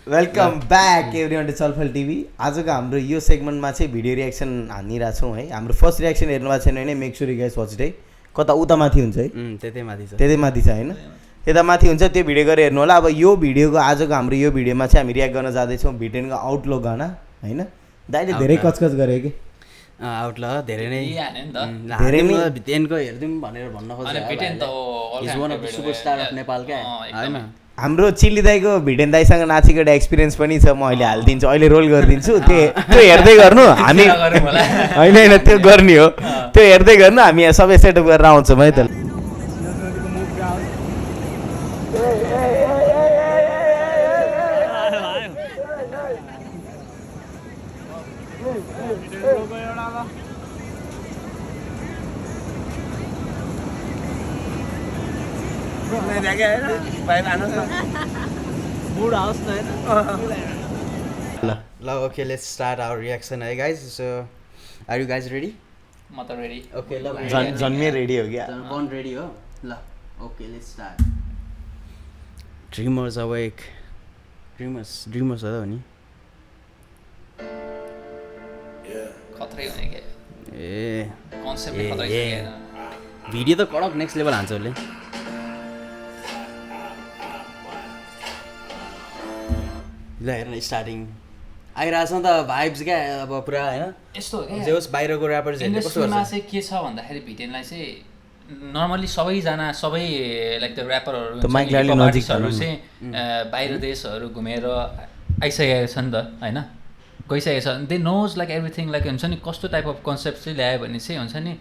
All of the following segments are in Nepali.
Welcome back everyone to Chalphal TV. आजको हाम्रो यो सेगमेन्टमा चाहिँ भिडियो रियाक्सन हानिरहेछौँ है। हाम्रो फर्स्ट रियाक्सन हेर्नु भएको छैन भने make sure you guys watch it है। कता उता माथि हुन्छ है, त्यतै माथि छ होइन, त्यता माथि हुन्छ, त्यो भिडियो गरेर हेर्नु होला। अब यो भिडियोको आजको हाम्रो यो भिडियोमा चाहिँ हामी रियाक्ट गर्न जाँदैछौँ भिटेनको आउटलो गाना होइन। दाइले धेरै कचकच गरे कि आउटलो धेरै नै भिटेनको हेर्दिउँ भनेर भन्न खोजेको सुपरस्टार अफ नेपाल क्या होइन। हाम्रो चिल्ली दाईको भिडेन दाईसँग नाचेको एउटा एक्सपिरियन्स पनि छ, म अहिले हालिदिन्छु, अहिले रोल गरिदिन्छु। त्यो हेर्दै गर्नु हामी होइन त्यो गर्ने हो, त्यो हेर्दै गर्नु, हामी यहाँ सबै सेटअप गरेर आउँछौँ है त। ल okay let's start our reaction है guys. So are you guys ready? म त रेडी। ओके ल जन्मे रेडी हो क्या, बन रेडी हो। ल ओके लेट्स स्टार्ट। ड्रिमर्स अवेक, ड्रिमर्स हो नि खतरै हुने के ए कन्सेप्ट खतरै छ। भिडियो त कडक नेक्स्ट लेभल हान्छ उसले। ल हेर्न स्टार्टिङ आइरहेछ नि त भाइब्स क्या अब पुरा होइन। यस्तो हो क्या जे होस् बाहिरको ऱ्यापर्सहरूले कस्तो इन्डस्ट्रीमा गर्छ चाहिँ के छ भन्दाखेरि भिटेनलाई चाहिँ नर्मली सबैजना सबै लाइक द ऱ्यापरहरू चाहिँ बाहिर देशहरू घुमेर आइसकेको छ नि त होइन, गइसकेको छ। They know like everything, like हुन्छ नि कस्तो टाइप अफ कन्सेप्ट चाहिँ ल्यायो भने चाहिँ हुन्छ नि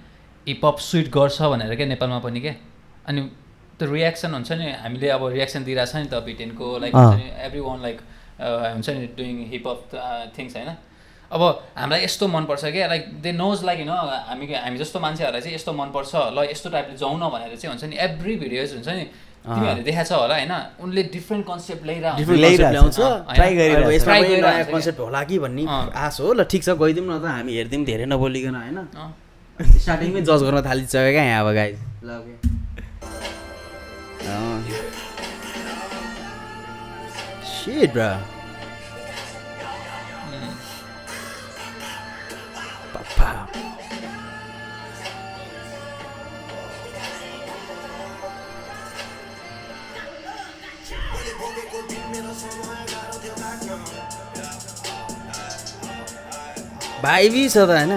हिपहप सुइट गर्छ भनेर क्या नेपालमा पनि क्या। अनि त्यो रियाक्सन हुन्छ नि, हामीले अब रियाक्सन दिइरहेछ नि त भिटेनको, लाइक हुन्छ नि एभ्री वान लाइक हुन्छ नि डुइङ हिपहप थिङ्स होइन। अब हामीलाई यस्तो मनपर्छ क्या, लाइक दे नोज लाइक होइन हामी जस्तो मान्छेहरूलाई चाहिँ यस्तो मनपर्छ, ल यस्तो टाइपले जाउँ न भनेर चाहिँ हुन्छ नि एभ्री भिडियोज हुन्छ नि तिमीहरूले देखाएको छ होला होइन, उनले डिफ्रेन्ट कन्सेप्ट नयाँ कन्सेप्ट होला कि भन्ने आश हो। ल ठिक छ गइदिउँ न त, हामी हेरिदिउँ धेरै नबोलिकन होइन। स्टार्टिङमै जज गर्न थालिसक्यो क्या यहाँ अब गाइज। ल ओके shit bro papa भाइ भी छ त हैन।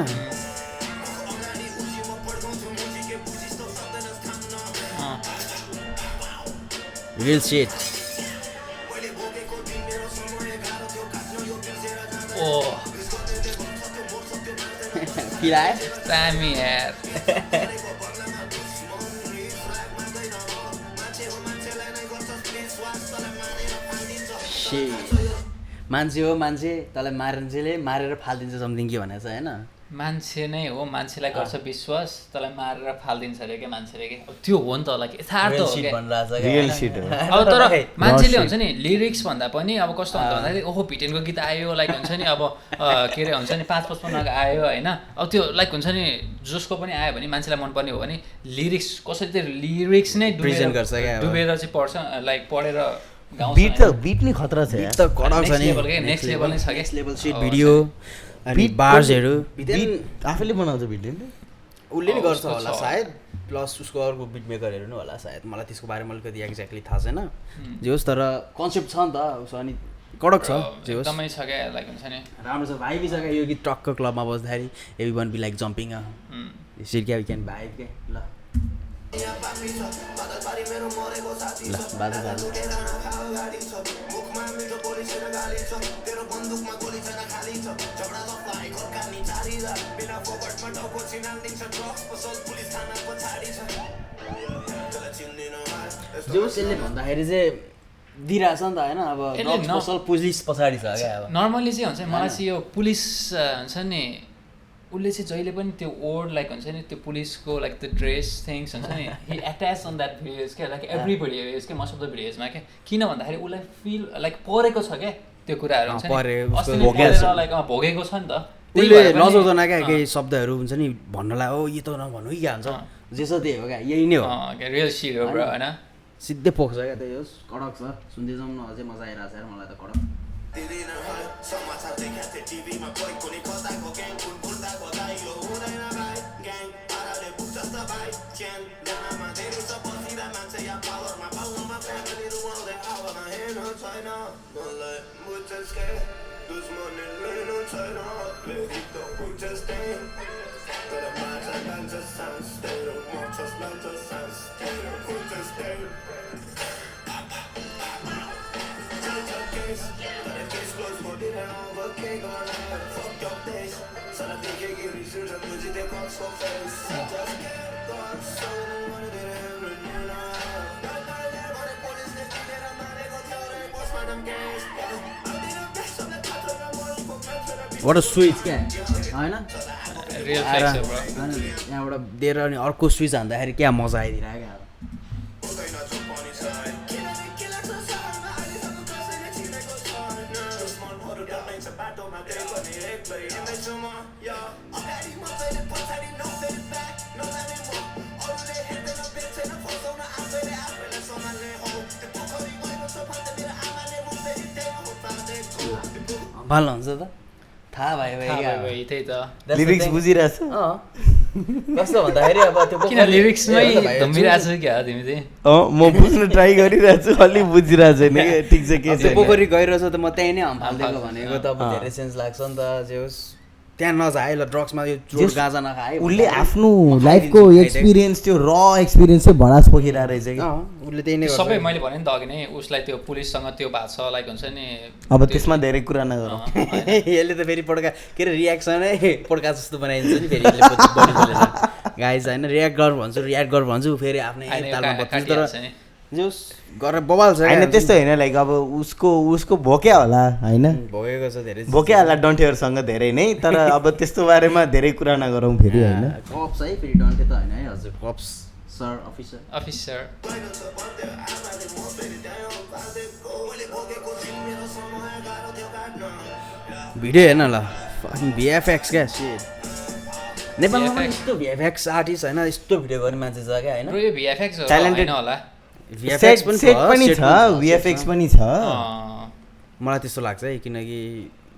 real shit दामी यार। मान्छे हो मान्छे, तँलाई मान्छेले मारेर फालिदिन्छ समथिङ के भनेको छ होइन। मान्छे नै हो, मान्छेलाई गर्छ विश्वास, तँलाई मारेर फालिदिन्छ अरे क्या मान्छेले के। अब त्यो हो नि त, लाइक यथार्थ हो क्या। अब तर मान्छेले हुन्छ नि लिरिक्स भन्दा पनि अब कस्तो हुन्छ भन्दाखेरि ओहो भिटेनको गीत आयो लाइक हुन्छ नि अब के अरे हुन्छ नि 555 आयो होइन। अब त्यो लाइक हुन्छ नि जसको पनि आयो भने मान्छेलाई मनपर्ने हो भने लिरिक्स कसरी त्यो लिरिक्स नै डुबेर चाहिँ पढ्छ, लाइक पढेर बिट नै खतरा छ यार, त कडक छ नि, नेक्स्ट लेभल नै छ क्या। नेक्स्ट लेभल सिट भिडियो अनि बार्सहरू आफैले बनाउँछ भिडियो, उसले नि गर्छ होला सायद, प्लस उसको अर्को बिट मेकरहरू नि होला सायद, मलाई त्यसको बारेमा अलिकति एक्ज्याक्टली थाहा छैन। जे होस् तर कन्सेप्ट छ नि त उसो, अनि कडक छ जे होस् एकदमै छ क्या, लाइक हुन्छ नि राम्रो छ। भाइ छ क्या यो गीत टक्क क्लबमा बस्दाखेरि every one be like jumping seat क्या वी क्यान भाइब क्या। ल ल बाजा बाजा जो यसले भन्दाखेरि चाहिँ दिइरहेछ नि त होइन। अब पुलिस पछाडि छ क्या। अब नर्मली चाहिँ हुन्छ मलाई चाहिँ यो पुलिस हुन्छ नि उसले चाहिँ जहिले पनि त्यो वर्ड लाइक हुन्छ नि त्यो पुलिसको लाइक द ड्रेस थिङ्स हुन्छ नि he attach on that videos क्या, लाइक एभ्री भिडियोज क्या, मोस्ट अफ द भिडियोजमा क्या। किन भन्दाखेरि उसलाई फिल लाइक परेको छ क्या त्यो कुराहरू हुन्छ नि, लाइक भोगेको छ नि त। उसले नजाउँदैन क्या केही शब्दहरू हुन्छ नि भन्नलाई, ओ यो त नभन्नु क्या हुन्छ, जे छ त्यही हो क्या, यही नै हो रियल सिट हो ब्रो होइन। सिधै पोख्छ क्या, त्यही होस् कडक छ। सुन्दै जाउँ न, अझै मजा आइरहेको छ यार मलाई त कडक। वाट अ स्विच क्या होइन रियल फ्लेक्स हो ब्रो होइन, यहाँबाट दिएर अनि अर्को स्विच हान्दाखेरि क्या मजा आइदिरहेको क्या भाल हुन्छ त थाहा भयो भाइ त्यही त लिरिक्स बुझिरहेछ कस्तो भन्दाखेरि अब त्यो किन लिरिक्समै धम्बिरहेको छु क्या तिमी चाहिँ म बुझ्न ट्राई गरिरहेको छु अलि बुझिरहेको छैन कि ठिक छ के त्यो छ पोखरी गइरहेछ त म त्यहीँ नै हालिदिएको भनेको त अब धेरै सेन्स लाग्छ नि त जे होस् त्यहाँ नजाए ल ड्रग्समा यो चोट गाँजा नखाए उसले आफ्नो लाइफको एक्सपिरियन्स त्यो र एक्सपिरियन्स चाहिँ भडास पोखिरहेको रहेछ कि उसले त्यही नै त्यो सबै मैले भने नि त अघि नै उसलाई त्यो पुलिससँग त्यो भएको छ लाइक हुन्छ नि अब त्यसमा धेरै कुरा नगरौँ यसले त फेरि पड्का के अरे रियाक्सनै पड्का जस्तो बनाइदिन्छ नि फेरि यसले गाइज होइन रियाक्ट गर भन्छु फेरि आफ्नै तालमा बत्छु तर जोस् गरेर बवाल छ होइन त्यस्तो होइन लाइक अब उसको भोक्या होला होइन भोगेको छ धेरै भोक्या होला डन्ठेहरूसँग धेरै नै तर अब त्यस्तो बारेमा धेरै कुरा नगरौँ फेरि होइन कप्स है फेरि डन्टे त होइन है हजुर कप्स सर अफिसर भिडियो हेर्न ल भिएफएक्स क्या नेपालमा पनि यस्तो भिएफएक्स आर्टिस्ट होइन यस्तो भिडियो गर्ने मान्छे छ क्या होइन यो भिएफएक्स Talented होला भिएफएक्स सेट पनि छ भिएफएक्स पनि छ मलाई त्यस्तो लाग्छ है किनकि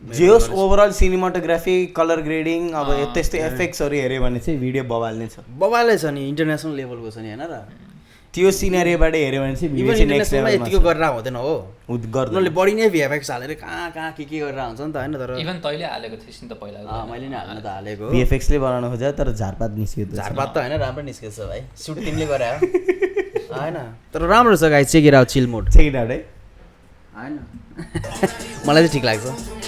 जे होस् ओभरअल सिनेमाटोग्राफी कलर ग्रेडिङ अब त्यस्तो एफेक्ट्सहरू हेऱ्यो भने चाहिँ भिडियो बवाल नै छ बवालै छ नि इन्टरनेसनल लेभलको छ नि होइन र त्यो सिनेरीबाट हेऱ्यो भने चाहिँ भिडियो इभन चाहिँ नेक्स्ट इन्टरनेसनलमा लेभलमा यतिको गरेर हुँदैन हो गर्नु उनीहरूले बढी नै भिएफएक्स हालेर कहाँ के गरेर हुन्छ नि त होइन तर इभन तैँले हालेको थिइस् नि त पहिला मैले नै हाल्न त हालेको भिएफएक्सले बनाउन खोजेको तर झारपात निस्क्यो झारपात त होइन राम्रो निस्केछ भाइ सुट तिमीले गरे होइन तर राम्रो छ guy check it out chill mode check it out है होइन मलाई चाहिँ ठिक लाग्छ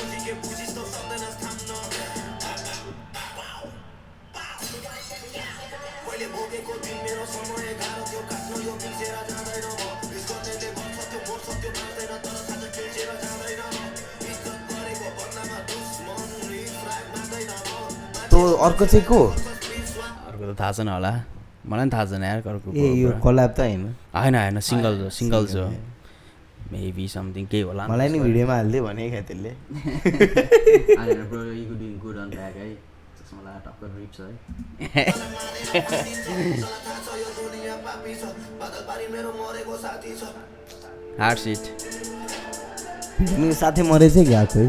अर्को चाहिँ को अर्को त थाहा छैन होला मलाई पनि थाहा छैन यार अर्को ए यो कोल्याब त होइन होइन सिङ्गल छ मेबी समथिङ केही होला मलाई नि भिडियोमा हाल्दै भने क्या त्यसले हार्ड सिट साथै मरेछ क्या खोइ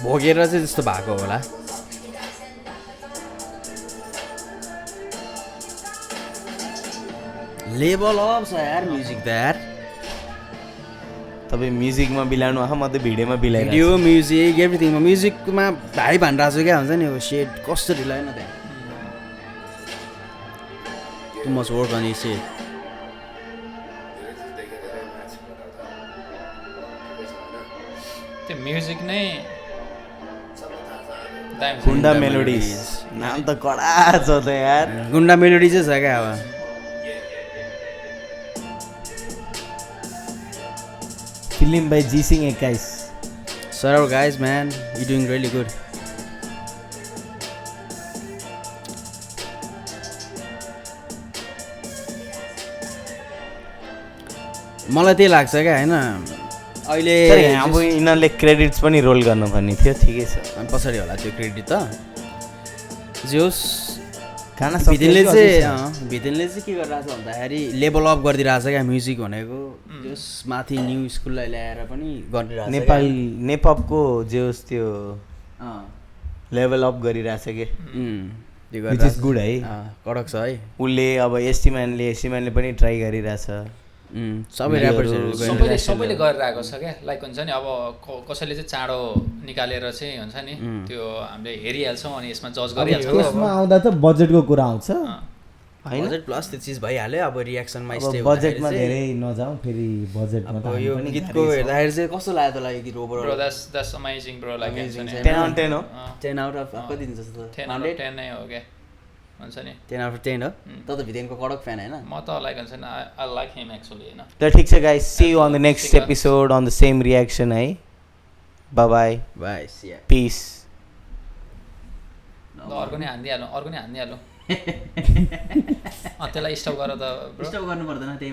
भोगेर चाहिँ त्यस्तो भएको होला लेभल अफ छ यार म्युजिक त यार तपाईँ म्युजिकमा बिलाउनु आह म त भिडियोमा बिलाइ भिडियो म्युजिक एभ्रिथिङमा म्युजिकमा भाइ भनिरहेको छु क्या हुन्छ नि सेट कस्तो ढिलो होइन त्यहाँ too much work on set त्यो म्युजिक नै गुन्डा मेलोडिज नाम त कडा छ त यार गुन्डा मेलोडी चाहिँ छ क्या अब film by G Singh 21 Shout out guys man, you're doing really good. मलाई त्यही लाग्छ क्या होइन अहिले अब यिनीहरूले क्रेडिट्स पनि रोल गर्नुपर्ने थियो ठिकै छ अनि पछाडि होला त्यो क्रेडिट त जे होस् गाना भितेनले सक्सेस अझै छ। चाहिँ भितेनले चाहिँ के गरिरहेछ भन्दाखेरि लेभल अप गरिदिरहेछ क्या म्युजिक भनेको जस माथि न्यू स्कुललाई ल्याएर पनि गरिरहेछ नेपाल नेपपको जे होस् त्यो लेभल अप गरिरहेछ के त्यो विच इज गुड है। कडक छ है उसले अब एस्टिम्यानले पनि ट्राई गरिरहेछ। सबै ऱ्यापर्सहरू सबैले गरेर आएको छ क्या लाइक हुन्छ नि अब कसैले चाहिँ चाँडो निकालेर चाहिँ हुन्छ नि त्यो हामीले हेरिहाल्छौँ अनि यसमा जज गरिहाल्छौँ। त्यसमा आउँदा त बजेटको कुरा आउँछ हैन। बजेट प्लस त्यो चिज भइहाल्यो अब रियाक्सनमा अब स्टे बजेटमा धेरै नजाउँ फेरि बजेटमा त यो गीतको हेर्दाखेरि चाहिँ कस्तो लाग्यो त यो गीत Bro, overall that's amazing bro like हुन्छ नि 10 on 10 हो 10 आउट अफ कति दिन्छ त 10 out of 10 नै हो क्या हुन्छ नि 10 आउट अफ 10 हो त भितेनको कडक फ्यान हैन म त लाइक हुन्छ नि आई लाइक हिम एक्चुअली हैन। त ठिक छ guys, see you on the next episode on the same reaction है। Bye bye bye see peace. अर्को नै हान्दिहालौँ त्यसलाई स्टप गर त ब्रो। स्टप गर्नु पर्दैन त्यही